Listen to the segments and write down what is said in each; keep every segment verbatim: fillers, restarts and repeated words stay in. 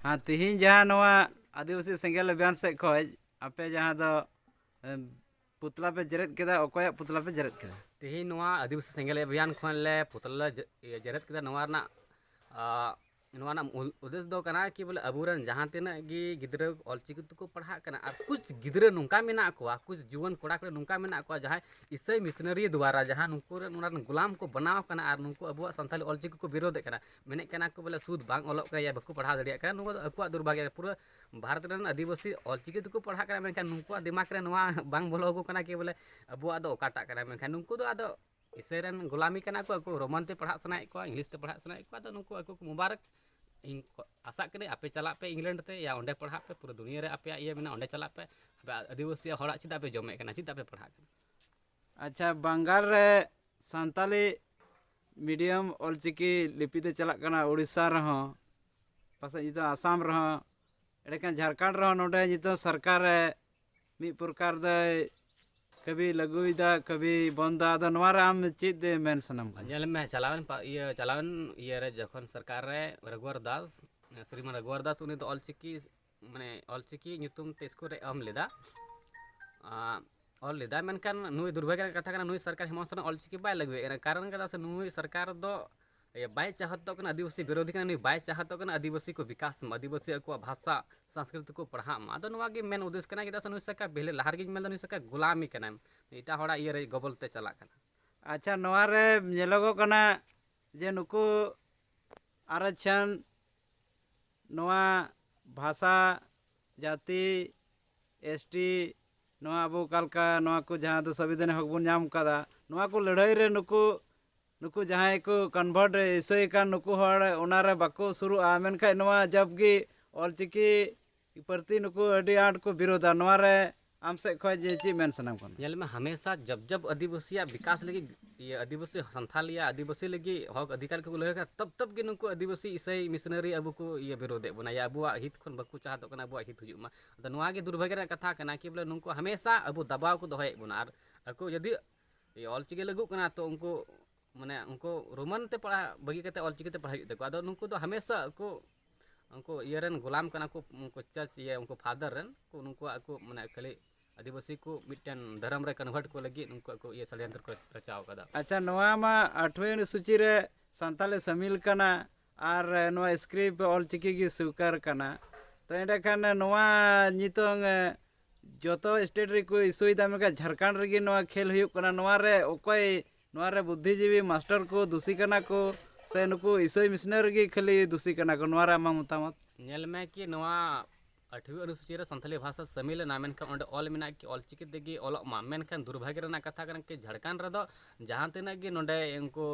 ᱟᱨ ᱛᱤᱦᱤᱧ ᱡᱟᱦᱟᱸ ᱱᱚᱣᱟ ᱟᱹᱫᱤᱵᱟᱹᱥᱤ ᱥᱮᱸᱜᱮᱞ ᱚᱵᱷᱤᱭᱟᱱ ᱥᱮᱫ ᱠᱷᱚᱱ ᱟᱯᱮ ᱡᱟᱦᱟᱸ ᱫᱚ, ᱮ, ᱯᱩᱛᱞᱟ ᱯᱮ ᱡᱮᱨᱮᱫ ᱠᱮᱫᱟ, ᱚᱠᱚᱭᱟᱜ ᱯᱩᱛᱞᱟ ᱯᱮ ᱡᱮᱨᱮᱫ ᱠᱮᱫᱟ? ᱛᱤᱦᱤᱧ ᱱᱚᱣᱟ ᱟᱹᱫᱤᱵᱟᱹᱥᱤ ᱥᱮᱸᱜᱮᱞ ᱚᱵᱷᱤᱭᱟᱱ ᱠᱷᱚᱱ ᱞᱮ ᱯᱩᱛᱞᱟ ᱞᱮ ᱡᱮ-, ᱤᱭᱟᱹ, ᱡᱮᱨᱮᱫ ᱠᱮᱫᱟ᱾ ᱱᱚᱣᱟ ᱨᱮᱱᱟᱜ, ᱟ, ᱱᱚᱣᱟ ᱨᱮᱱᱟᱜ ᱩᱞ-, ᱩᱫᱽᱫᱮᱥ ᱫᱚ ᱠᱟᱱᱟ ᱠᱤ ᱵᱚᱞᱮ ᱟᱵᱚᱨᱮᱱ ᱡᱟᱦᱟᱸ ᱛᱤᱱᱟᱹᱜ ᱜᱮ ᱜᱤᱫᱽᱨᱟᱹ ᱚᱞᱪᱤᱠᱤ ᱛᱮᱠᱚ ᱯᱟᱲᱦᱟᱜ ᱠᱟᱱᱟ, ᱟᱨ ᱠᱩᱪ ᱜᱤᱫᱽᱨᱟᱹ ᱱᱚᱝᱠᱟ ᱢᱮᱱᱟᱜ ᱠᱚᱣᱟ, ᱠᱩᱪ ᱡᱩᱣᱟᱹᱱ ᱠᱚᱲᱟ ᱠᱩᱲᱤ ᱱᱚᱝᱠᱟ ᱢᱮᱱᱟᱜ ᱠᱚᱣᱟ, ᱡᱟᱦᱟᱸᱭ ᱤᱥᱟᱹᱭ ᱢᱤᱥᱱᱟᱨᱤ ᱫᱣᱟᱨᱟ ᱡᱟᱦᱟᱸ ᱱᱩᱠᱩ ᱨᱮᱱ ᱚᱱᱟ ᱨᱮᱱ ᱜᱩᱞᱟᱢ ᱠᱚ ᱵᱮᱱᱟᱣ ᱠᱟᱱᱟ ᱟᱨ ᱱᱩᱠᱩ ᱟᱵᱚᱣᱟᱜ ᱥᱟᱱᱛᱟᱞᱤ ᱚᱞᱪᱤᱠᱤ ᱠᱚ ᱵᱤᱨᱳᱫᱮᱫ ᱠᱟᱱᱟ, ᱢᱮᱱᱮᱫ ᱠᱟᱱᱟ ᱠᱚ ᱵᱚᱞᱮ ᱥᱩᱫ ᱵᱟᱝ ᱚᱞᱚᱜ ᱠᱟᱱᱟ ᱭᱟ ᱵᱟᱠᱚ ᱯᱟᱲᱦᱟᱣ ᱫᱟᱲᱮᱭᱟᱜ ᱠᱟᱱᱟ᱾ ᱱᱚᱣᱟ ᱫᱚ ᱟᱠᱚᱣᱟᱜ ᱫᱩᱨᱵᱷᱟᱜᱭᱚ᱾ ᱯᱩᱨᱟᱹ ᱵᱷᱟᱨᱚᱛ ᱨᱮᱱ ᱟᱹᱫᱤᱵᱟᱹᱥᱤ ᱚᱞᱪᱤᱠᱤ ᱛᱮᱠᱚ ᱯᱟᱲᱦᱟᱜ ᱠᱟᱱᱟ, ᱢᱮᱱᱠᱷᱟᱱ ᱱᱩᱠᱩᱣᱟᱜ ᱫᱤᱢᱟᱜᱽ ᱨᱮ ᱱᱚᱣᱟ ᱵᱟᱝ ᱵᱚᱞᱚ ᱟᱠᱚ ᱠᱟᱱᱟ ᱠᱤ ᱵᱚᱞᱮ ᱟᱵᱚᱣᱟᱜ ᱫᱚ ᱚᱠᱟᱴᱟᱜ ᱠᱟᱱᱟ᱾ ᱢᱮᱱᱠᱷᱟᱱ ᱱᱩᱠᱩ ᱫᱚ ᱟᱫᱚ ᱤᱥᱟᱹᱭ ᱨᱮᱱ ᱜᱩᱞᱟᱢᱤ ᱠᱟᱱᱟ ᱠᱚ, ᱟᱠᱚ ᱨᱳᱢᱟᱱ ᱛᱮ ᱯᱟᱲᱦᱟᱜ ᱥᱟᱱᱟᱭᱮᱫ ᱠᱚᱣᱟ, ᱤᱝᱞᱤᱥ ᱛᱮ ᱯᱟᱲᱦᱟᱜ ᱥᱟᱱᱟᱭᱮᱫ ᱠᱚᱣᱟ᱾ ᱟᱫᱚ ᱱᱩᱠᱩ ᱟᱠᱚ ᱠᱚ ᱢᱩᱵᱟᱨᱟᱠ, ᱤᱧ ᱠᱚ ᱟᱥᱟᱜ ᱠᱟᱹᱱᱟᱹᱧ ᱟᱯᱮ ᱪᱟᱞᱟᱜ ᱯᱮ ᱤᱝᱞᱮᱱᱰ ᱛᱮ, ᱭᱟ ᱚᱸᱰᱮ ᱯᱟᱲᱦᱟᱜ ᱯᱮ, ᱯᱩᱨᱟᱹ ᱫᱩᱱᱤᱭᱟᱹ ᱨᱮ ᱟᱯᱮᱭᱟᱜ ᱤᱭᱟᱹ ᱢᱮᱱᱟᱜᱼᱟ, ᱚᱸᱰᱮ ᱪᱟᱞᱟᱜ ᱯᱮ, ᱟᱯᱮ ᱟᱹᱫᱤᱵᱟᱹᱥᱤᱭᱟᱜ ᱦᱚᱲᱟᱜ ᱪᱮᱫᱟᱜ ᱯᱮ ᱡᱚᱢᱮᱫ ᱠᱟᱱᱟ, ᱪᱮᱫᱟᱜ ᱯᱮ ᱯᱟᱲᱦᱟᱜ ᱠᱟᱱᱟ? ᱟᱪᱪᱷᱟ, ᱵᱟᱝᱜᱟᱞ ᱨᱮ ᱥᱟᱱᱛᱟᱞᱤ ᱢᱤᱰᱤᱭᱟᱢ ᱚᱞᱪᱤᱠᱤ ᱞᱤᱯᱤ ᱛᱮ ᱪᱟᱞᱟᱜ ᱠᱟᱱᱟ, ᱳᱰᱤᱥᱟ ᱨᱮᱦᱚᱸ, ᱯᱟᱥᱮᱡ ᱱᱤᱛᱚᱜ ᱟᱥᱟᱢ ᱨᱮᱦᱚᱸ, ᱮᱸᱰᱮᱠᱷᱟᱱ ᱡᱷᱟᱲᱠᱷᱚᱸᱰ ᱨᱮᱦᱚᱸ ᱱᱚᱰᱮ ᱱᱤᱛᱚᱜ ᱥᱚᱨᱠᱟᱨᱮ ᱢᱤᱫ ᱯᱨᱚᱠᱟᱨ ᱫᱚᱭ ᱠᱟᱹᱵᱷᱤ ᱞᱟᱹᱜᱩᱭᱮᱫᱟ, ᱠᱟᱹᱵᱷᱤ ᱵᱚᱱᱫᱟ᱾ ᱟᱫᱚ ᱱᱚᱣᱟ ᱨᱮ ᱟᱢ ᱪᱮᱫ ᱢᱮᱱ ᱥᱟᱱᱟᱢ ᱠᱟᱱᱟ? ᱧᱮᱞ ᱢᱮ, ᱪᱟᱞᱟᱣᱮᱱ ᱯᱟ-, ᱤᱭᱟᱹ, ᱪᱟᱞᱟᱣᱮᱱ ᱤᱭᱟᱹ ᱨᱮ ᱡᱚᱠᱷᱚᱱ ᱥᱚᱨᱠᱟᱨ ᱨᱮ ᱨᱚᱜᱷᱩᱣᱟᱨ ᱫᱟᱥ, ᱥᱨᱤᱢᱟᱱ ᱨᱚᱜᱷᱩᱣᱟᱨ ᱫᱟᱥ, ᱩᱱᱤ ᱫᱚ ᱚᱞᱪᱤᱠᱤ, ᱢᱟᱱᱮ, ᱚᱞᱪᱤᱠᱤ ᱧᱩᱛᱩᱢ ᱛᱮ ᱥᱠᱩᱞ ᱨᱮ ᱮᱦᱚᱵ ᱞᱮᱫᱟ, ᱟᱸ, ᱚᱞ ᱞᱮᱫᱟ᱾ ᱢᱮᱱᱠᱷᱟᱱ ᱱᱩᱭ ᱫᱩᱨᱵᱷᱟᱜᱽᱭᱚ ᱨᱮᱱᱟᱜ ᱠᱟᱛᱷᱟ ᱠᱟᱱᱟ, ᱱᱩᱭ ᱥᱚᱨᱠᱟᱨ ᱦᱮᱢᱚᱱᱛ ᱥᱚᱨᱮᱱ ᱚᱞᱪᱤᱠᱤ ᱵᱟᱭ ᱞᱟᱹᱜᱩᱭᱮᱫ ᱠᱟᱱᱟ᱾ ᱠᱟᱨᱚᱱ ᱪᱮᱫᱟᱜ ᱥᱮ ᱱᱩᱭ ᱥᱚᱨᱠᱟᱨ ᱫᱚ, ᱤᱭᱟᱹ, ᱵᱟᱭ ᱪᱟᱦᱚᱛᱚᱜ ᱠᱟᱱᱟ ᱟᱹᱫᱤᱵᱟᱹᱥᱤ ᱵᱤᱨᱳᱫᱷᱤ ᱠᱟᱱᱟ, ᱱᱩᱭ ᱵᱟᱭ ᱪᱟᱦᱚᱛᱚᱜ ᱠᱟᱱᱟ ᱟᱹᱫᱤᱵᱟᱹᱥᱤ ᱠᱚ ᱵᱤᱠᱟᱥ ᱢᱟ, ᱟᱹᱫᱤᱵᱟᱹᱥᱤ ᱟᱠᱚᱣᱟᱜ ᱵᱷᱟᱥᱟ ᱥᱚᱝᱥᱠᱨᱤᱛᱤ ᱠᱚ ᱯᱟᱲᱦᱟᱜ ᱢᱟ᱾ ᱟᱫᱚ ᱱᱚᱣᱟ ᱜᱮ ᱢᱮᱱ ᱩᱫᱽᱫᱮᱥ ᱠᱟᱱᱟ, ᱪᱮᱫᱟᱜ ᱥᱮ ᱱᱩᱭ ᱥᱚᱨᱠᱟᱨ ᱯᱮᱦᱞᱮ ᱞᱟᱦᱟ ᱨᱮᱜᱮᱧ ᱢᱮᱱᱫᱟ, ᱱᱩᱭ ᱥᱚᱨᱠᱟᱨ ᱜᱩᱞᱟᱢᱤ ᱠᱟᱱᱟᱭ, ᱮᱴᱟᱜ ᱦᱚᱲᱟᱜ ᱤᱭᱟᱹ ᱨᱮ ᱜᱚᱵᱚᱞ ᱛᱮ ᱪᱟᱞᱟᱜ ᱠᱟᱱᱟ᱾ ᱟᱪᱪᱷᱟ, ᱱᱚᱣᱟ ᱨᱮ ᱧᱮᱞᱚᱜᱚᱜ ᱠᱟᱱᱟ ᱡᱮ ᱱᱩᱠᱩ ᱟᱨᱟᱪᱷᱟᱱ, ᱱᱚᱣᱟ ᱵᱷᱟᱥᱟ, ᱡᱟᱹᱛᱤ, ᱮᱥ ᱴᱤ, ᱱᱚᱣᱟ ᱟᱵᱚ ᱚᱠᱟ ᱞᱮᱠᱟ ᱱᱚᱣᱟ ᱠᱚ ᱡᱟᱦᱟᱸ ᱫᱚ ᱥᱚᱝᱵᱤᱫᱷᱟᱱ ᱦᱚᱠ ᱵᱚᱱ ᱧᱟᱢ ᱠᱟᱫᱟ, ᱱᱚᱣᱟ ᱠᱚ ᱞᱟᱹᱲᱦᱟᱹᱭ ᱨᱮ ᱱᱩᱠᱩ, ᱱᱩᱠᱩ ᱡᱟᱦᱟᱸᱭ ᱠᱚ convert ᱤᱥᱩᱭ ᱠᱟᱱ ᱱᱩᱠᱩ ᱦᱚᱲ ᱚᱱᱟ ᱨᱮ ᱵᱟᱠᱚ ᱥᱩᱨᱩᱜᱼᱟ, ᱢᱮᱱᱠᱷᱟᱱ ᱱᱚᱣᱟ ᱡᱟᱵ ᱜᱮ ᱚᱞᱪᱤᱠᱤ ᱯᱨᱚᱛᱤ ᱱᱩᱠᱩ ᱟᱹᱰᱤ ᱟᱸᱴ ᱠᱚ ᱵᱤᱨᱳᱫᱟ᱾ ᱱᱚᱣᱟ ᱨᱮ ᱟᱢ ᱥᱮᱫ ᱠᱷᱚᱱ ᱡᱮ ᱪᱮᱫ ᱢᱮᱱ ᱥᱟᱱᱟᱢ ᱠᱟᱱᱟ? ᱧᱮᱞ ᱢᱮ, ᱦᱟᱢᱮᱥᱟ ᱡᱟᱵ ᱡᱟᱵ ᱟᱹᱫᱤᱵᱟᱹᱥᱤᱭᱟᱜ ᱵᱤᱠᱟᱥ ᱞᱟᱹᱜᱤᱫ, ᱤᱭᱟᱹ, ᱟᱹᱫᱤᱵᱟᱹᱥᱤ ᱥᱟᱱᱛᱷᱟᱞᱤᱭᱟ ᱟᱹᱫᱤᱵᱟᱹᱥᱤ ᱞᱟᱹᱜᱤᱫ ᱦᱚᱠ ᱚᱫᱷᱤᱠᱟᱨ ᱠᱚ ᱞᱟᱹᱭ ᱠᱟᱫᱟ, ᱛᱚᱵ ᱛᱚᱵ ᱜᱮ ᱱᱩᱠᱩ ᱟᱹᱫᱤᱵᱟᱹᱥᱤ ᱤᱥᱟᱹᱭ ᱢᱤᱥᱱᱟᱨᱤ ᱟᱵᱚ ᱠᱚ, ᱤᱭᱟᱹ, ᱵᱤᱨᱳᱫᱮᱫ ᱵᱚᱱᱟ, ᱭᱟ ᱟᱵᱚᱣᱟᱜ ᱦᱤᱛ ᱠᱷᱚᱱ ᱵᱟᱠᱚ ᱪᱟᱦᱟᱛᱚᱜ ᱠᱟᱱᱟ ᱟᱵᱚᱣᱟᱜ ᱦᱤᱛ ᱦᱩᱭᱩᱜ ᱢᱟ᱾ ᱟᱫᱚ ᱱᱚᱣᱟ ᱜᱮ ᱫᱩᱨᱵᱷᱟᱜᱽᱭᱚ ᱨᱮᱱᱟᱜ ᱠᱟᱛᱷᱟ ᱠᱟᱱᱟ ᱠᱤ ᱵᱚᱞᱮ ᱱᱩᱠᱩ ᱦᱟᱢᱮᱥᱟ ᱟᱵᱚ ᱫᱟᱵᱟᱣ ᱠᱚ ᱫᱚᱦᱚᱭᱮᱫ ᱵᱚᱱᱟ᱾ ᱟᱨ ᱟᱠᱚ ᱡᱩᱫᱤ, ᱤᱭᱟᱹ, ᱚᱞᱪᱤᱠᱤ ᱞᱟᱹᱜᱩᱜ ᱠᱟᱱᱟ, ᱛᱚ ᱩᱱᱠᱩ, ᱢᱟᱱᱮ, ᱩᱱᱠᱩ ᱨᱳᱢᱟᱱ ᱛᱮ ᱯᱟᱲᱦᱟᱜ ᱵᱟᱹᱜᱤ ᱠᱟᱛᱮ ᱚᱞᱪᱤᱠᱤ ᱛᱮ ᱯᱟᱲᱦᱟᱜ ᱦᱩᱭᱩᱜ ᱛᱟᱠᱚᱣᱟ᱾ ᱟᱫᱚ ᱱᱩᱠᱩ ᱫᱚ ᱦᱟᱢᱮᱥᱟ ᱟᱠᱚ ᱩᱱᱠᱩ ᱤᱭᱟᱹ ᱨᱮᱱ ᱜᱳᱞᱟᱢ ᱠᱟᱱᱟ ᱠᱚ, ᱩᱱᱠᱩ ᱪᱟᱨᱪ ᱤᱭᱟᱹ, ᱩᱱᱠᱩ ᱯᱷᱟᱫᱟᱨ ᱨᱮᱱ ᱠᱚ, ᱩᱱᱠᱩᱣᱟᱜ ᱠᱚ ᱢᱟᱱᱮ ᱠᱷᱟᱹᱞᱤ ᱟᱹᱫᱤᱵᱟᱹᱥᱤ ᱠᱚ ᱢᱤᱫᱴᱮᱱ ᱫᱷᱚᱨᱚᱢ ᱨᱮ ᱠᱚᱱᱵᱷᱟᱨᱴ ᱠᱚ ᱞᱟᱹᱜᱤᱫ ᱩᱱᱠᱩᱣᱟᱜ ᱠᱚ ᱤᱭᱟᱹ ᱥᱚᱲᱭᱚᱱᱛᱨᱚ ᱠᱚ ᱨᱟᱪᱟᱣ ᱠᱟᱫᱟ᱾ ᱟᱪᱪᱷᱟ, ᱱᱚᱣᱟ ᱢᱟ ᱟᱴᱷᱣᱮ ᱚᱱᱩᱥᱩᱪᱤ ᱨᱮ ᱥᱟᱱᱛᱟᱞᱮ ᱥᱟᱹᱢᱤᱞ ᱠᱟᱱᱟ ᱟᱨ ᱱᱚᱣᱟ ᱥᱠᱨᱤᱯᱴ ᱚᱞᱪᱤᱠᱤ ᱜᱮ ᱥᱩᱠᱟᱨ ᱠᱟᱱᱟ᱾ ᱛᱚ ᱮᱸᱰᱮᱠᱷᱟᱱ ᱱᱚᱣᱟ ᱱᱤᱛᱚᱝ, ᱮ, ᱡᱚᱛᱚ ᱥᱴᱮᱴ ᱨᱮᱠᱚ ᱤᱥᱩᱭᱮᱫᱟ, ᱢᱮᱱᱠᱷᱟᱱ ᱡᱷᱟᱲᱠᱷᱚᱸᱰ ᱨᱮᱜᱮ ᱱᱚᱣᱟ ᱠᱷᱮᱞ ᱦᱩᱭᱩᱜ ᱠᱟᱱᱟ᱾ ᱱᱚᱣᱟ ᱨᱮ ᱚᱠᱚᱭ, ᱱᱚᱣᱟ ᱨᱮ ᱵᱩᱫᱽᱫᱷᱤᱡᱤᱵᱤ ᱢᱟᱥᱴᱟᱨ ᱠᱚ ᱫᱩᱥᱤ ᱠᱟᱱᱟ ᱠᱚ ᱥᱮ ᱱᱩᱠᱩ ᱤᱥᱟᱹᱭ ᱢᱤᱥᱱᱟᱨᱤ ᱜᱮ ᱠᱷᱟᱹᱞᱤ ᱫᱩᱥᱤ ᱠᱟᱱᱟ ᱠᱚ? ᱱᱚᱣᱟ ᱨᱮ ᱟᱢᱟᱜ ᱢᱚᱛᱟᱢᱚᱛ? ᱧᱮᱞ ᱢᱮ ᱠᱤ ᱱᱚᱣᱟ ᱟᱴᱷᱣᱤ ᱚᱱᱩᱥᱩᱪᱤ ᱨᱮ ᱥᱟᱱᱛᱟᱞᱤ ᱵᱷᱟᱥᱟ ᱥᱟᱹᱢᱤᱞ ᱮᱱᱟ, ᱢᱮᱱᱠᱷᱟᱱ ᱚᱸᱰᱮ ᱚᱞ ᱢᱮᱱᱟᱜᱼᱟ ᱠᱤ ᱚᱞᱪᱤᱠᱤ ᱛᱮᱜᱮ ᱚᱞᱚᱜ ᱢᱟ, ᱢᱮᱱᱠᱷᱟᱱ ᱫᱩᱨᱵᱷᱟᱜᱽᱭᱚ ᱨᱮᱱᱟᱜ ᱠᱟᱛᱷᱟ ᱠᱟᱱᱟ ᱠᱤ ᱡᱷᱟᱲᱠᱷᱚᱸᱰ ᱨᱮᱫᱚ ᱡᱟᱦᱟᱸ ᱛᱤᱱᱟᱹᱜ ᱜᱮ ᱱᱚᱰᱮ ᱩᱱᱠᱩ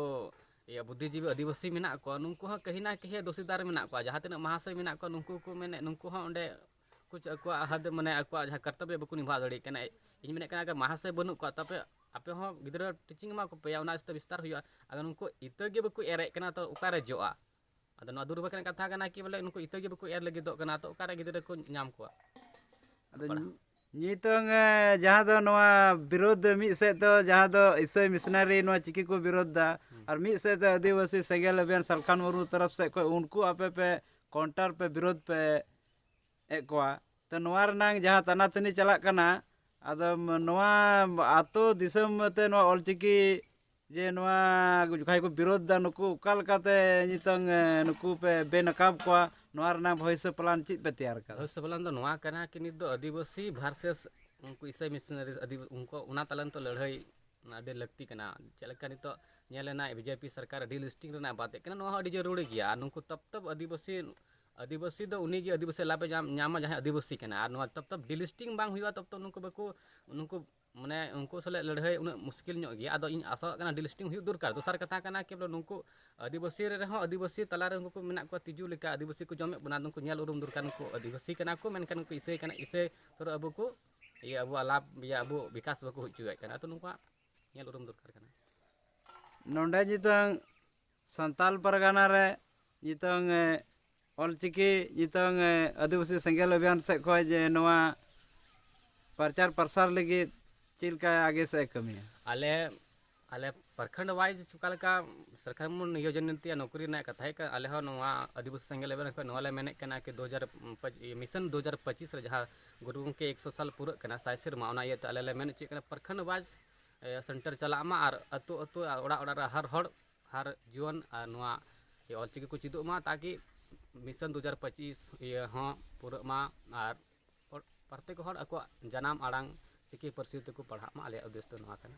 ᱤᱭᱟᱹ ᱵᱩᱫᱽᱫᱷᱤᱡᱤᱵᱤ ᱟᱹᱫᱤᱵᱟᱹᱥᱤ ᱢᱮᱱᱟᱜ ᱠᱚᱣᱟ, ᱱᱩᱠᱩ ᱦᱚᱸ ᱠᱟᱹᱦᱤ ᱱᱟ ᱠᱟᱹᱦᱤ ᱫᱳᱥᱤᱫᱟᱨ ᱢᱮᱱᱟᱜ ᱠᱚᱣᱟ᱾ ᱡᱟᱦᱟᱸ ᱛᱤᱱᱟᱹᱜ ᱢᱟᱦᱟᱥᱚᱭ ᱢᱮᱱᱟᱜ ᱠᱚᱣᱟ, ᱱᱩᱠᱩ ᱠᱚ ᱢᱮᱱᱮᱫ, ᱱᱩᱠᱩ ᱦᱚᱸ ᱚᱸᱰᱮ ᱠᱩᱪ ᱟᱠᱚᱣᱟᱜ ᱦᱟᱫ, ᱢᱟᱱᱮ ᱟᱠᱚᱣᱟᱜ ᱡᱟᱦᱟᱸ ᱠᱚᱨᱛᱚᱵᱵᱚ ᱵᱟᱠᱚ ᱱᱤᱵᱷᱟᱣ ᱫᱟᱲᱮᱭᱟᱜ ᱠᱟᱱᱟ᱾ ᱤᱧ ᱢᱮᱱᱮᱫ ᱠᱟᱱᱟ, ᱟᱜᱟᱨ ᱢᱟᱦᱟᱥᱚᱭ ᱵᱟᱹᱱᱩᱜ ᱠᱚᱣᱟ, ᱛᱚᱵᱮ ᱟᱯᱮ ᱦᱚᱸ ᱜᱤᱫᱽᱨᱟᱹ ᱴᱤᱪᱤᱝ ᱮᱢᱟ ᱠᱚᱯᱮᱭᱟ, ᱚᱱᱟ ᱛᱮ ᱵᱤᱥᱛᱟᱨ ᱦᱩᱭᱩᱜᱼᱟ᱾ ᱟᱜᱟᱨ ᱱᱩᱠᱩ ᱤᱛᱟᱹ ᱜᱮ ᱵᱟᱠᱚ ᱮᱨᱮᱫ ᱠᱟᱱᱟ, ᱛᱚ ᱚᱠᱟᱨᱮ ᱡᱚᱜᱼᱟ? ᱟᱫᱚ ᱱᱚᱣᱟ ᱫᱩᱨᱵᱷᱟᱜᱽ ᱨᱮᱱᱟᱜ ᱠᱟᱛᱷᱟ ᱠᱟᱱᱟ ᱠᱤ ᱵᱚᱞᱮ ᱱᱩᱠᱩ ᱤᱛᱟᱹ ᱜᱮ ᱵᱟᱠᱚ ᱮᱨ ᱞᱟᱹᱜᱤᱫᱚᱜ ᱠᱟᱱᱟ, ᱛᱚ ᱚᱠᱟᱨᱮ ᱜᱤᱫᱽᱨᱟᱹ ᱠᱚ ᱧᱟᱢ ᱠᱚᱣᱟ? ᱟᱫᱚ ᱯᱟᱲᱦᱟᱣ᱾ ᱱᱤᱛᱚᱝ, ᱮ, ᱡᱟᱦᱟᱸ ᱫᱚ ᱱᱚᱣᱟ ᱵᱤᱨᱳᱫᱷ ᱢᱤᱫ ᱥᱮᱫ ᱫᱚ, ᱡᱟᱦᱟᱸ ᱫᱚ ᱤᱥᱟᱹᱭ ᱢᱤᱥᱱᱟᱨᱤ ᱱᱚᱣᱟ ᱪᱤᱠᱤ ᱠᱚ ᱵᱤᱨᱳᱫᱷ ᱫᱟ, ᱦᱩᱸ᱾ ᱟᱨ ᱢᱤᱫ ᱥᱮᱫ ᱫᱚ ᱟᱹᱫᱤᱵᱟᱹᱥᱤ ᱥᱮᱸᱜᱮᱞ ᱚᱵᱷᱤᱭᱟᱱ ᱥᱟᱞᱠᱷᱟᱱ ᱢᱩᱨᱢᱩ ᱛᱚᱨᱚᱯ ᱥᱮᱫ ᱠᱷᱚᱱ ᱩᱱᱠᱩ ᱟᱯᱮ ᱯᱮ ᱠᱚᱱᱴᱟᱨ ᱯᱮ ᱵᱤᱨᱳᱫᱷ ᱯᱮ ᱮᱫ ᱠᱚᱣᱟ᱾ ᱛᱚ ᱱᱚᱣᱟ ᱨᱮᱱᱟᱝ ᱡᱟᱦᱟᱸ ᱛᱟᱱᱟᱛᱟᱹᱱᱤ ᱪᱟᱞᱟᱜ ᱠᱟᱱᱟ, ᱟᱫᱚ ᱱᱚᱣᱟ ᱟᱛᱳ ᱫᱤᱥᱚᱢ ᱛᱮ ᱱᱚᱣᱟ ᱚᱞᱪᱤᱠᱤ ᱡᱮ ᱱᱚᱣᱟ ᱡᱚᱠᱷᱟᱡ ᱠᱚ ᱵᱤᱨᱳᱫᱷ ᱫᱟ, ᱱᱩᱠᱩ ᱚᱠᱟ ᱞᱮᱠᱟᱛᱮ ᱱᱤᱛᱚᱝ, ᱮ, ᱱᱩᱠᱩ ᱯᱮ ᱵᱮᱱᱟᱠᱟᱵ ᱠᱚᱣᱟ? ᱱᱚᱣᱟ ᱨᱮᱱᱟᱜ ᱵᱷᱚᱵᱤᱥᱥᱚ ᱯᱞᱟᱱ ᱪᱮᱫ ᱯᱮ ᱛᱮᱭᱟᱨ ᱠᱟᱫᱟ? ᱵᱷᱚᱵᱤᱥᱥᱚ ᱯᱞᱟᱱ ᱫᱚ ᱱᱚᱣᱟ ᱠᱟᱱᱟ ᱠᱤ ᱱᱤᱛ ᱫᱚ ᱟᱹᱫᱤᱵᱟᱹᱥᱤ ᱵᱷᱟᱨᱥᱮᱥ ᱩᱱᱠᱩ ᱤᱥᱟᱹᱭ ᱢᱤᱥᱱᱟᱨᱤ, ᱟᱹᱫᱤ-, ᱩᱱᱠᱩ ᱚᱱᱟ ᱛᱟᱞᱟ ᱱᱤᱛᱚᱜ ᱞᱟᱹᱲᱦᱟᱹᱭ ᱟᱹᱰᱤ ᱞᱟᱹᱠᱛᱤ ᱠᱟᱱᱟ᱾ ᱪᱮᱫ ᱞᱮᱠᱟ ᱱᱤᱛᱚᱜ ᱧᱮᱞ ᱮᱱᱟ ᱵᱤᱡᱮᱯᱤ ᱥᱚᱨᱠᱟᱨ ᱰᱤ ᱞᱤᱥᱴᱤᱝ ᱨᱮᱱᱟᱜ ᱵᱟᱫ ᱮᱫ ᱠᱟᱱᱟ, ᱱᱚᱣᱟ ᱦᱚᱸ ᱟᱹᱰᱤ ᱡᱟᱹᱨᱩᱲᱤ ᱜᱮᱭᱟ᱾ ᱟᱨ ᱱᱩᱠᱩ ᱛᱚᱵ ᱛᱚᱵ ᱟᱹᱫᱤᱵᱟᱹᱥᱤ, ᱟᱹᱫᱤᱵᱟᱹᱥᱤ ᱫᱚ ᱩᱱᱤ ᱜᱮ ᱟᱹᱫᱤᱵᱟᱹᱥᱤ ᱞᱟᱵᱷ ᱮ ᱧᱟᱢ, ᱧᱟᱢᱟ ᱡᱟᱦᱟᱸᱭ ᱟᱹᱫᱤᱵᱟᱹᱥᱤ ᱠᱟᱱᱟ᱾ ᱟᱨ ᱱᱚᱣᱟ ᱛᱚᱵ ᱛᱚᱵ ᱰᱤ ᱞᱤᱥᱴᱤᱝ ᱵᱟᱝ ᱦᱩᱭᱩᱜᱼᱟ, ᱛᱚᱵ ᱛᱚᱵ ᱱᱩᱠᱩ ᱵᱟᱠᱚ, ᱱᱩᱠᱩ ᱢᱟᱱᱮ ᱩᱱᱠᱩ ᱥᱟᱞᱟᱜ ᱞᱟᱹᱲᱦᱟᱹᱭ ᱩᱱᱟᱹᱜ ᱢᱩᱥᱠᱤᱞ ᱧᱚᱜ ᱜᱮᱭᱟ᱾ ᱟᱫᱚ ᱤᱧ ᱟᱥᱟᱣᱟᱜ ᱠᱟᱱᱟ ᱰᱤ ᱞᱤᱥᱴᱤᱝ ᱦᱩᱭᱩᱜ ᱫᱚᱨᱠᱟᱨ᱾ ᱫᱚᱥᱟᱨ ᱠᱟᱛᱷᱟ ᱠᱟᱱᱟ ᱠᱮᱵᱚᱞ ᱱᱩᱠᱩ ᱟᱹᱫᱤᱵᱟᱹᱥᱤ ᱨᱮᱦᱚᱸ ᱟᱹᱫᱤᱵᱟᱹᱥᱤ ᱛᱟᱞᱟ ᱨᱮ ᱩᱱᱠᱩ ᱠᱚ ᱢᱮᱱᱟᱜ ᱠᱚᱣᱟ ᱛᱤᱡᱩ ᱞᱮᱠᱟ, ᱟᱹᱫᱤᱵᱟᱹᱥᱤ ᱠᱚ ᱡᱚᱢᱮᱫ ᱵᱚᱱᱟ, ᱩᱱᱠᱩ ᱧᱮᱞ ᱩᱨᱩᱢ ᱫᱚᱨᱠᱟᱨ᱾ ᱱᱩᱠᱩ ᱟᱹᱫᱤᱵᱟᱹᱥᱤ ᱠᱟᱱᱟ ᱠᱚ, ᱢᱮᱱᱠᱷᱟᱱ ᱩᱱᱠᱩ ᱤᱥᱟᱹᱭ ᱠᱟᱱᱟ, ᱤᱥᱟᱹᱭ ᱛᱷᱚᱨᱚ ᱟᱵᱚ ᱠᱚ ᱤᱭᱟᱹ ᱟᱵᱚᱣᱟᱜ ᱞᱟᱵᱷ, ᱤᱭᱟᱹ ᱟᱵᱚ ᱵᱤᱠᱟᱥ ᱵᱟᱠᱚ ᱦᱩᱭ ᱦᱚᱪᱚᱭᱮᱫ ᱠᱟᱱᱟ᱾ ᱛᱚ ᱱᱩᱠᱩᱣᱟᱜ ᱧᱮᱞ ᱩᱨᱩᱢ ᱫᱚᱨᱠᱟᱨ ᱠᱟᱱᱟ᱾ ᱱᱚᱰᱮ ᱱᱤᱛᱚᱝ ᱥᱟᱱᱛᱟᱞ ᱯᱟᱨᱜᱟᱱᱟ ᱨᱮ ᱱᱤᱛᱚᱝ, ᱮ, ᱚᱞᱪᱤᱠᱤ ᱱᱤᱛᱚᱝ, ᱮ, ᱟᱹᱫᱤᱵᱟᱹᱥᱤ ᱥᱮᱸᱜᱮᱞ ᱚᱵᱷᱤᱭᱟᱱ ᱥᱮᱫ ᱠᱷᱚᱱ ᱡᱮ ᱱᱚᱣᱟ ᱯᱨᱚᱪᱟᱨ ᱯᱨᱚᱥᱟᱨ ᱞᱟᱹᱜᱤᱫ ᱪᱮᱫ ᱞᱮᱠᱟ ᱟᱜᱮ ᱥᱮᱫ ᱮ ᱠᱟᱹᱢᱤᱭᱟ? ᱟᱞᱮ, ᱟᱞᱮ ᱯᱨᱚᱠᱷᱚᱸᱰ ᱣᱟᱭᱤᱡᱽ ᱚᱠᱟ ᱞᱮᱠᱟ ᱥᱚᱨᱠᱟᱨ ᱵᱚᱱ ᱱᱤᱭᱳᱡᱚᱱ ᱱᱤᱛᱤᱭᱟ ᱱᱚᱠᱨᱤ ᱨᱮᱱᱟᱜ ᱠᱟᱛᱷᱟ ᱦᱮᱡ ᱠᱟᱱᱟ, ᱟᱞᱮ ᱦᱚᱸ ᱱᱚᱣᱟ ᱟᱹᱫᱤᱵᱟᱹᱥᱤ ᱥᱮᱸᱜᱮᱞ ᱮᱵᱷᱮᱱ ᱠᱷᱚᱱ ᱱᱚᱣᱟ ᱞᱮ ᱢᱮᱱᱮᱫ ᱠᱟᱱᱟ ᱠᱤ ᱫᱩ ᱦᱟᱡᱟᱨ ᱯᱟᱸᱪ ᱢᱤᱥᱚᱱ ᱫᱩ ᱦᱟᱡᱟᱨ ᱯᱚᱸᱪᱤᱥ ᱨᱮ ᱡᱟᱦᱟᱸ ᱜᱩᱨᱩ ᱜᱚᱢᱠᱮ ᱮᱠᱥᱚ ᱥᱟᱞ ᱯᱩᱨᱟᱹᱜ ᱠᱟᱱᱟ, ᱥᱟᱭ ᱥᱮᱨᱢᱟ, ᱚᱱᱟ ᱤᱭᱟᱹᱛᱮ ᱟᱞᱮ ᱞᱮ ᱢᱮᱱ ᱦᱚᱪᱚᱭᱮᱫ ᱠᱟᱱᱟ ᱯᱨᱚᱠᱷᱚᱸᱰ ᱣᱟᱭᱤᱡᱽ ᱥᱮᱱᱴᱟᱨ ᱪᱟᱞᱟᱜ ᱢᱟ ᱟᱨ ᱟᱹᱛᱩ ᱟᱹᱛᱩ ᱟᱨ ᱚᱲᱟᱜ ᱚᱲᱟᱜ ᱨᱮ ᱦᱟᱨ ᱦᱚᱲ ᱦᱟᱨ ᱡᱩᱣᱟᱹᱱ ᱟᱨ ᱱᱚᱣᱟ ᱚᱞᱪᱤᱠᱤ ᱠᱚ ᱪᱮᱫᱚᱜ ᱢᱟ, ᱛᱟᱠᱤ ᱢᱤᱥᱚᱱ ᱫᱩ ᱦᱟᱡᱟᱨ ᱯᱚᱸᱪᱤᱥ ᱤᱭᱟᱹ ᱦᱚᱸ ᱯᱩᱨᱟᱹᱜ ᱢᱟ ᱟᱨ ᱦᱚᱲ, ᱯᱨᱚᱛᱮᱠ ᱦᱚᱲ ᱟᱠᱚᱣᱟᱜ ᱡᱟᱱᱟᱢ ᱟᱲᱟᱝ ᱪᱤᱠᱤ ᱯᱟᱹᱨᱥᱤ ᱛᱮᱠᱚ ᱯᱟᱲᱦᱟᱜ ᱢᱟ, ᱟᱞᱮᱭᱟᱜ ᱩᱫᱽᱫᱮᱥ ᱫᱚ ᱱᱚᱣᱟ ᱠᱟᱱᱟ᱾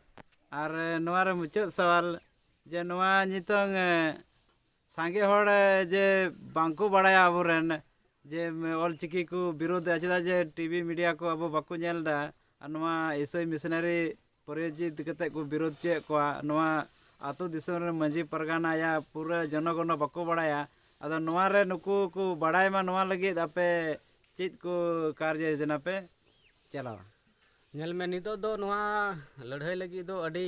ᱟᱨ ᱱᱚᱣᱟ ᱨᱮ ᱢᱩᱪᱟᱹᱫ ᱥᱟᱣᱟᱞ, ᱡᱮ ᱱᱚᱣᱟ ᱱᱤᱛᱚᱝ, ᱮ, ᱥᱟᱸᱜᱮ ᱦᱚᱲ, ᱮ, ᱡᱮ ᱵᱟᱝᱠᱚ ᱵᱟᱲᱟᱭᱟ ᱟᱵᱚᱨᱮᱱ, ᱡᱮ, ᱮ, ᱚᱞᱪᱤᱠᱤ ᱠᱚ ᱵᱤᱨᱳᱫᱷ ᱮᱫᱟ, ᱪᱮᱫᱟᱜ ᱡᱮ ᱴᱤᱵᱷᱤ ᱢᱤᱰᱤᱭᱟ ᱠᱚ ᱟᱵᱚ ᱵᱟᱠᱚ ᱧᱮᱞ ᱮᱫᱟ, ᱟᱨ ᱱᱚᱣᱟ ᱤᱥᱟᱹᱭ ᱢᱤᱥᱚᱱᱟᱨᱤ ᱯᱨᱚᱭᱳᱡᱤᱛ ᱠᱟᱛᱮ ᱠᱚ ᱵᱤᱨᱳᱫᱷ ᱦᱚᱪᱚᱭᱮᱫ ᱠᱚᱣᱟ, ᱱᱚᱣᱟ ᱟᱛᱳ ᱫᱤᱥᱚᱢ ᱨᱮᱱ ᱢᱟᱺᱡᱷᱤ ᱯᱟᱨᱜᱟᱱᱟ ᱭᱟ ᱯᱩᱨᱟᱹ ᱡᱚᱱᱚᱜᱚᱱᱚ ᱵᱟᱠᱚ ᱵᱟᱲᱟᱭᱟ᱾ ᱟᱫᱚ ᱱᱚᱣᱟ ᱨᱮ ᱱᱩᱠᱩ ᱠᱚ ᱵᱟᱲᱟᱭ ᱢᱟ, ᱱᱚᱣᱟ ᱞᱟᱹᱜᱤᱫ ᱟᱯᱮ ᱪᱮᱫ ᱠᱚ ᱠᱟᱨᱡᱚ ᱭᱳᱡᱚᱱᱟ ᱯᱮ ᱪᱟᱞᱟᱣᱟ? ᱧᱮᱞ ᱢᱮ, ᱱᱤᱛᱚᱜ ᱫᱚ ᱱᱚᱣᱟ ᱞᱟᱹᱲᱦᱟᱹᱭ ᱞᱟᱹᱜᱤᱫ ᱫᱚ ᱟᱹᱰᱤ,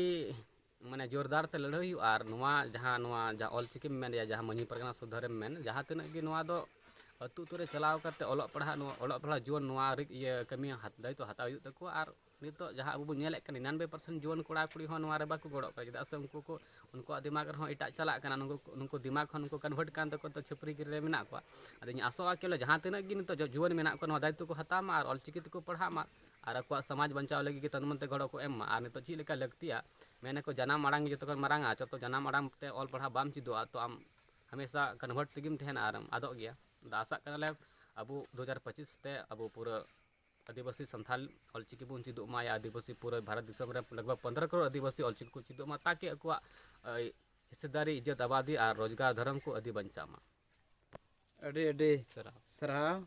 ᱢᱟᱱᱮ, ᱡᱳᱨᱫᱟᱨ ᱛᱮ ᱞᱟᱹᱲᱦᱟᱹᱭ ᱦᱩᱭᱩᱜᱼᱟ᱾ ᱟᱨ ᱱᱚᱣᱟ ᱡᱟᱦᱟᱸ, ᱱᱚᱣᱟ ᱡᱟᱦᱟᱸ ᱚᱞᱪᱤᱠᱤᱢ ᱢᱮᱱ ᱭᱟ, ᱡᱟᱦᱟᱸ ᱢᱟᱺᱡᱷᱤ ᱯᱟᱨᱜᱟᱱᱟ ᱥᱩᱫᱷᱟᱹᱨᱮᱢ ᱢᱮᱱ, ᱡᱟᱦᱟᱸ ᱛᱤᱱᱟᱹᱜ ᱜᱮ ᱱᱚᱣᱟ ᱫᱚ ᱟᱹᱛᱩ ᱟᱹᱛᱩ ᱨᱮ ᱪᱟᱞᱟᱣ ᱠᱟᱛᱮ ᱚᱞᱚᱜ ᱯᱟᱲᱦᱟᱜ, ᱱᱚᱣᱟ ᱚᱞᱚᱜ ᱯᱟᱲᱦᱟᱜ ᱡᱩᱣᱟᱹᱱ ᱱᱚᱣᱟ ᱨᱤ-, ᱤᱭᱟᱹ ᱠᱟᱹᱢᱤ ᱦᱟᱛ-, ᱫᱟᱭᱤᱛᱛᱚ ᱦᱟᱛᱟᱣ ᱦᱩᱭᱩᱜ ᱛᱟᱠᱚᱣᱟ᱾ ᱟᱨ ᱱᱤᱛᱚᱜ ᱡᱟᱦᱟᱸ ᱟᱵᱚ ᱵᱚᱱ ᱧᱮᱞᱮᱫ ᱠᱟᱱᱟ, ᱱᱤᱨᱟᱱᱵᱮ ᱯᱟᱨᱥᱮᱱᱴ ᱡᱩᱣᱟᱹᱱ ᱠᱚᱲᱟ ᱠᱩᱲᱤ ᱦᱚᱸ ᱱᱚᱣᱟ ᱨᱮ ᱵᱟᱠᱚ ᱜᱚᱲᱚᱜ ᱠᱟᱱᱟ, ᱪᱮᱫᱟᱜ ᱥᱮ ᱩᱱᱠᱩ ᱠᱚ, ᱩᱱᱠᱩᱣᱟᱜ ᱫᱤᱢᱟᱜᱽ ᱨᱮᱦᱚᱸ ᱮᱴᱟᱜ ᱪᱟᱞᱟᱜ ᱠᱟᱱᱟ, ᱩᱱᱠᱩ, ᱩᱱᱠᱩ ᱫᱤᱢᱟᱜᱽ ᱦᱚᱸ ᱱᱩᱠᱩ convert ᱠᱟᱱ ᱛᱟᱠᱚ, ᱛᱚ ᱪᱷᱟᱹᱯᱨᱤ ᱜᱤᱨᱤ ᱨᱮ ᱢᱮᱱᱟᱜ ᱠᱚᱣᱟ᱾ ᱟᱫᱚᱧ ᱟᱥᱚᱜᱼᱟ ᱠᱤ ᱵᱚᱞᱮ ᱡᱟᱦᱟᱸ ᱛᱤᱱᱟᱹᱜ ᱜᱮ ᱱᱤᱛᱚᱜ ᱡᱩᱣᱟᱹᱱ ᱢᱮᱱᱟᱜ ᱠᱚᱣᱟ, ᱱᱚᱣᱟ ᱫᱟᱭᱤᱛᱛᱚ ᱠᱚ ᱦᱟᱛᱟᱣ ᱢᱟ ᱟᱨ ᱚᱞᱪᱤᱠᱤ ᱛᱮᱠᱚ ᱯᱟᱲᱦᱟᱜ ᱢᱟ ᱟᱨ ᱟᱠᱚᱣᱟᱜ ᱥᱚᱢᱟᱡᱽ ᱵᱟᱧᱪᱟᱣ ᱞᱟᱹᱜᱤᱫ ᱜᱮ ᱛᱟᱹᱱ ᱢᱚᱱ ᱛᱮ ᱜᱚᱲᱚ ᱠᱚ ᱮᱢ ᱢᱟ᱾ ᱟᱨ ᱱᱤᱛᱚᱜ ᱪᱮᱫ ᱞᱮᱠᱟ ᱞᱟᱹᱠᱛᱤᱭᱟ, ᱢᱮᱱᱟᱠᱚ ᱡᱟᱱᱟᱢ ᱟᱲᱟᱝ ᱜᱮ ᱡᱚᱛᱚ ᱠᱷᱚᱱ ᱢᱟᱨᱟᱝᱟ, ᱡᱚᱛᱚ ᱡᱟᱱᱟᱢ ᱟᱲᱟᱝ ᱛᱮ ᱚᱞ ᱯᱟᱲᱦᱟᱣ ᱵᱟᱢ ᱪᱮᱫᱚᱜᱼᱟ, ᱛᱚ ᱟᱢ ᱦᱟᱢᱮᱥᱟ convert ᱛᱮᱜᱮᱢ ᱛᱟᱦᱮᱱᱟ ᱟᱨᱮᱢ ᱟᱫᱚᱜ ᱜᱮᱭᱟ᱾ ᱟᱫᱚ ᱟᱥᱟᱜ ᱠᱟᱱᱟᱞᱮ ᱟᱵᱚ ᱫᱩ ᱦᱟᱡᱟᱨ ᱯᱚᱸᱪᱤᱥ ᱛᱮ ᱟᱵᱚ ᱯᱩᱨᱟᱹ ᱟᱹᱫᱤᱵᱟᱹᱥᱤ ᱥᱟᱱᱛᱷᱟᱞ ᱚᱞᱪᱤᱠᱤ ᱵᱚᱱ ᱪᱮᱫᱚᱜ ᱢᱟ᱾ ᱟᱹᱫᱤᱵᱟᱹᱥᱤ ᱯᱩᱨᱟᱹ ᱵᱷᱟᱨᱚᱛ ᱫᱤᱥᱚᱢ ᱨᱮ ᱞᱟᱜᱽ ᱵᱷᱟᱜᱽ ᱯᱚᱱᱫᱽᱨᱚ ᱠᱨᱳᱲ ᱟᱹᱫᱤᱵᱟᱹᱥᱤ ᱚᱞᱪᱤᱠᱤ ᱠᱚ ᱪᱮᱫᱚᱜ ᱢᱟ, ᱛᱟᱠᱤ ᱟᱠᱚᱣᱟᱜ, ᱮ, ᱦᱤᱥᱥᱮᱫᱟᱨᱤ, ᱤᱡᱽᱡᱚᱛ ᱟᱵᱟᱫᱤ ᱟᱨ ᱨᱳᱡᱽᱜᱟᱨ ᱫᱷᱚᱨᱚᱢ ᱠᱚ ᱟᱹᱰᱤ ᱵᱟᱧᱪᱟᱜ ᱢᱟ᱾ ᱟᱹᱰᱤ ᱟᱹᱰᱤ ᱥᱟᱨᱦᱟᱣ᱾ ᱥᱟᱨᱦᱟᱣ᱾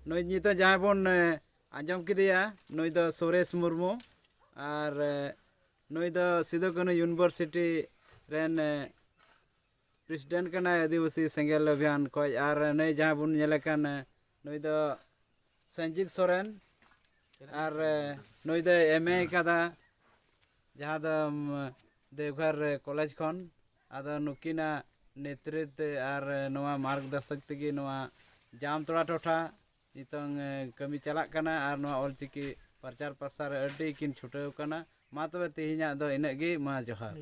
ᱱᱩᱭ ᱱᱤᱛᱚᱜ ᱡᱟᱦᱟᱸᱭ ᱵᱚᱱ, ᱮ, ᱟᱸᱡᱚᱢ ᱠᱮᱫᱮᱭᱟ, ᱱᱩᱭ ᱫᱚ ᱥᱩᱨᱮᱥ ᱢᱩᱨᱢᱩ, ᱟᱨ, ᱮ, ᱱᱩᱭ ᱫᱚ ᱥᱤᱫᱩ ᱠᱟᱹᱱᱦᱩ ᱤᱭᱩᱱᱤᱵᱷᱟᱨᱥᱤᱴᱤ ᱨᱮᱱ, ᱮ, ᱯᱨᱮᱥᱤᱰᱮᱱᱴ ᱠᱟᱱᱟᱭ ᱟᱹᱫᱤᱵᱟᱹᱥᱤ ᱥᱮᱸᱜᱮᱞ ᱚᱵᱷᱤᱭᱟᱱ ᱠᱷᱚᱡ᱾ ᱟᱨ ᱱᱩᱭ ᱡᱟᱦᱟᱸ ᱵᱚᱱ ᱧᱮᱞᱮ ᱠᱟᱱ, ᱮ, ᱱᱩᱭ ᱫᱚ ᱥᱚᱧᱡᱤᱛ ᱥᱚᱨᱮᱱ, ᱟᱨ, ᱮ, ᱱᱩᱭ ᱫᱚ ᱮᱢ ᱮ ᱠᱟᱫᱟ, ᱡᱟᱦᱟᱸ ᱫᱚ, ᱩᱢ, ᱫᱮᱣᱜᱷᱚᱨ ᱠᱚᱞᱮᱡᱽ ᱠᱷᱚᱱ᱾ ᱟᱫᱚ ᱱᱩᱠᱤᱱᱟᱜ ᱱᱮᱛᱨᱤᱛᱵ ᱟᱨ ᱱᱚᱣᱟ ᱢᱟᱨᱜᱽᱫᱚᱨᱥᱚᱠ ᱛᱮᱜᱮ ᱱᱚᱣᱟ ᱡᱟᱢᱛᱚᱲᱟ ᱴᱚᱴᱷᱟ ᱱᱤᱛᱚᱝ, ᱮ, ᱠᱟᱹᱢᱤ ᱪᱟᱞᱟᱜ ᱠᱟᱱᱟ ᱟᱨ ᱱᱚᱣᱟ ᱚᱞᱪᱤᱠᱤ ᱯᱨᱚᱪᱟᱨ ᱯᱨᱚᱥᱟᱨ ᱨᱮ ᱟᱹᱰᱤ ᱠᱤᱱ ᱪᱷᱩᱴᱟᱹᱣ ᱠᱟᱱᱟ᱾ ᱢᱟ ᱛᱚᱵᱮ ᱛᱮᱦᱮᱧᱟᱜ ᱫᱚ ᱤᱱᱟᱹᱜ ᱜᱮ, ᱢᱟ ᱡᱚᱦᱟᱨ᱾